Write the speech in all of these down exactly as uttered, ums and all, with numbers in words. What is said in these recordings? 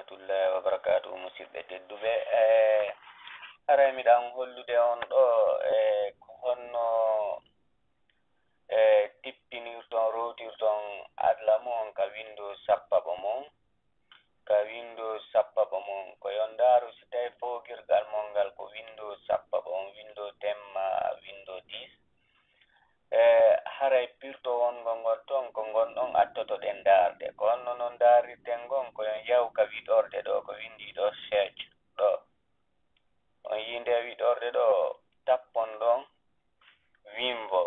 Warahmatullahi wabarakatuh, musidɓe tedduɓe. E, haray mi ɗan hollude on ɗo, e, ko honno, e, tippinirton, rowtirton Atlamu on ka Windows sappaɓo mon. Ka Windows sappaɓo mon, ko yo ndaaru si tawi foogirgal mon ngal ko Windows sappaɓo on, Windows ten ma Windows dix. E, haray pirto wongo ngol ton, ko ngon ɗon attotoɗen ndaarde. Ko honno non ndaarirten ngon? Ko yon yahu ka wiɗorde ɗo, ko winndii ɗo search ɗo. On yii nde wiɗorde ɗo, tappon ɗon Winvo.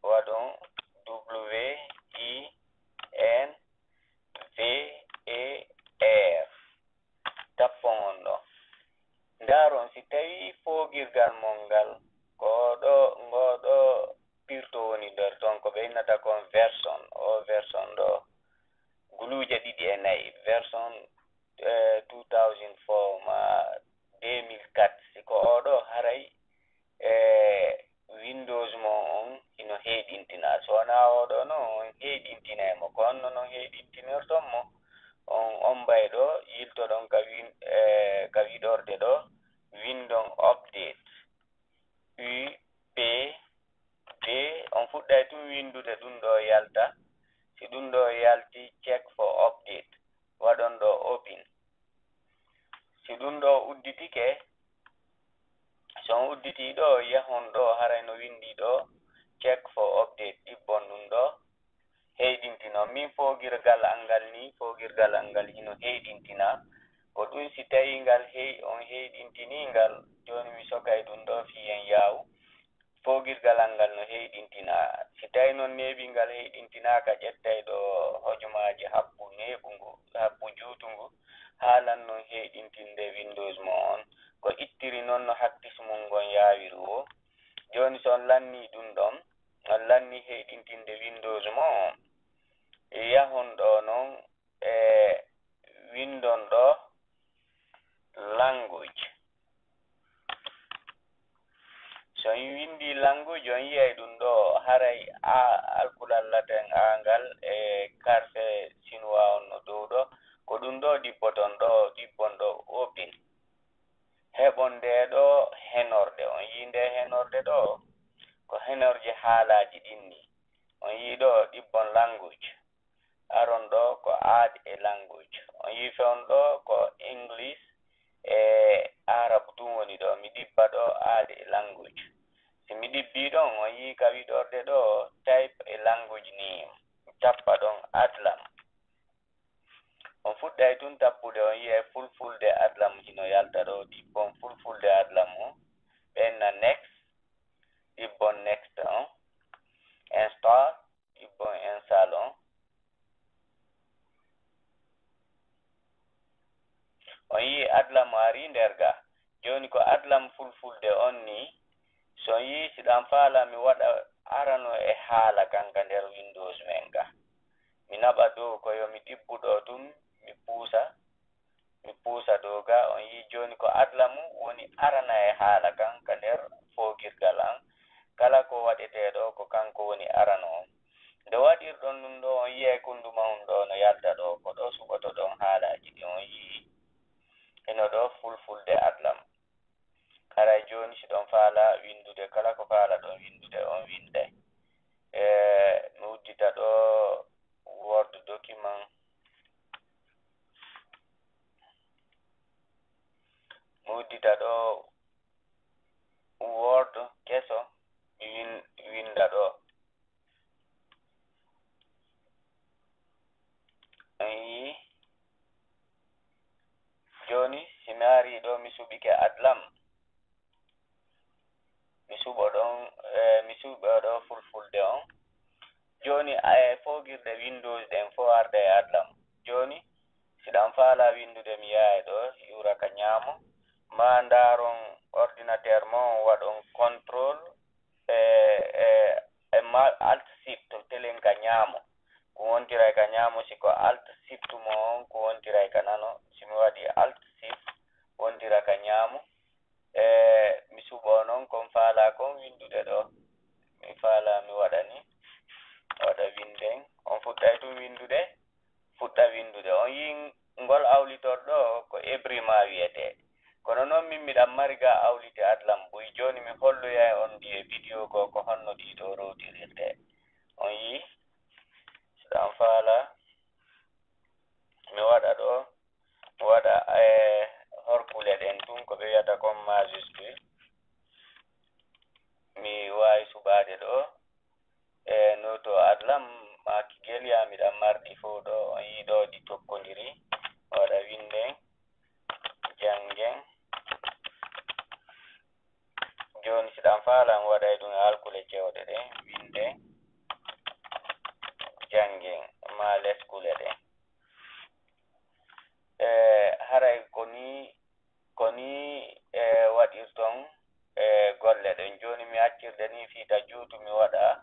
Waɗon W I N V E R. Tappon on ɗon. Ndaaron si tawii foogirgal mon ngal, ko ɗo, ngo ɗo pirto woni nder ton, ko ɓe innata kon version. O version ɗo, guluuje ɗiɗi e nayi, version, eh, two thousand four ma deux mille quatre. Si ko o ɗo, haray, eh, Windows mo on hino heyɗintina. So wonaa o ɗo non, on heyɗintinay mo. Ko honno non heyɗintinirton mo? On, on mbay ɗo, yiltoɗon ka win-, eh, ka wiɗorde ɗo, winndon update. U P D, on fuɗɗay tun winndude ɗun ɗo yalta. Si ɗun ɗo yalti, check for update. Waɗon ɗo open. Si ɗun ɗo udditike, so on udditii ɗo, yahon ɗo, haray no winndii ɗo, check for update, ɗibbon ɗun ɗo, heyɗintinon. Min foogirgal an ngal nii, foogirgal an ngal hino heyɗintina. Ko ɗun si tawii ngal hey-, on heyɗintinii ngal, jooni mi sokay ɗun ɗo fii en yaawu. Foogirgal an ngal no heyɗintinaa. Si tawii non neeɓi ngal heyɗintinaaka, ƴettay ɗo hojomaaji happu neeɓungu, happu juutungu, haalan non heyɗintinde Windows mo on. Ko ittiri non no haktis mun ngon yaawiri woo. Jooni si on lannii ɗun ɗon, on lannii heyɗintinde Windows mo on, yahon ɗo non e winndon ɗo language. So on winndii language, on yi'ay ɗun ɗo, haray a, alkulal laten a ngal e karfe sinuwaa on no dow ɗo. Ko ɗun ɗo ɗibboton ɗo, ɗibbon ɗo open. Heɓon ndee ɗo henorde. On yii ndee henorde ɗo? Ko henorje haalaaji ɗin nii. On yii ɗo, ɗibbon language. Aron ɗo ko add a language. On yii fewndo ɗo ko English e Arab tun woni ɗo. Mi ɗibba ɗo add a language. Si mi ɗibbii ɗon, on yii ka wiɗorde ɗo type a language name. Tappa ɗon Atlam. On fuɗɗay tun tappude, on yi'ay fulfulde Atlam hino yalta ɗo. Ɗibbon fulfulde Atlam o. Ɓenna next. Ɗibbon next on. Install. Ɗibbon install on. On yii Atlam arii nder ga. Jooni ko Atlam fulfulde on nii, so on yii si ɗan faalaa mi waɗa arano e haala kan ka nder Windows men ga. Mi naɓa dow ko yo mi ɗibbu ɗo tun, mi puusa. Mi puusa dow ga, on yii jooni ko Atlamu woni arana e haala kan ka nder foogirgal an. Kala ko waɗetee ɗo, ko kanko woni arano on. Nde waɗirɗon ɗun ɗo, on yi'ay kundu mahun ɗo no yalta ɗo, ko ɗo suɓotoɗon haalaaji ɗin. On yii hino ɗo fulfulde Atlam. Haray jooni si ɗon faalaa winndude, kala ko faalaɗon winndude, on winnday. E, mi uddita ɗo Word document. Mi uddita ɗo Word keso, mi win-, winnda ɗo. On yii? Jooni, si mi arii ɗo, mi suɓike Atlam. Mi suɓo ɗon, eh, mi suɓo ɗo fulfulde on. Jooni, eh, foogirɗe Windows ɗen fow arda e Atlam. Jooni, si ɗan faalaa winndude, mi yahay ɗo, yuura ka ñaamo. Maa ndaaron ordinateur mo on, waɗon contrôle, e, e, e ma-, Alt Shift, telen ka ñaamo. Ko wontiray ka ñaamo, si ko Alt Shift mo on, ko wontiray ka nano. Si mi waɗi Alt Shift, wontira ka ñaamo. E, mi suɓo non kon faalaa kon winndude ɗo. Mi faalaa mi waɗa ni, waɗa winnden. On fuɗɗay tun winndude, fuɗɗa winndude. On yii ngol awlitor ɗo ko Ebrima wiyetee. Kono noon min miɗa mari ga awlite Adlam buy. Jooni mi holloyay on ndi e video goo ko honno ɗii ɗoo rowtirirtee. On yii? Siɗan faala mi waɗa ɗo, mi waɗa e horkule ɗen tun ko ɓe wiyata kon majuscule. Mi waawi suɓaade ɗo. E no to Adlam maa Kigelia miɗa marɗi fow ɗo, on yii ɗo ɗi tokkondiri. Waɗa winden, janngen. Jooni si ɗan faalan waɗay ɗum e alkule cewɗe ɗe, winden, janngen, maa leskule ɗe. E haray ko nii, ko nii e waɗirton e golle ɗen. Jooni mi accirde nii fii ta juutu mi waɗa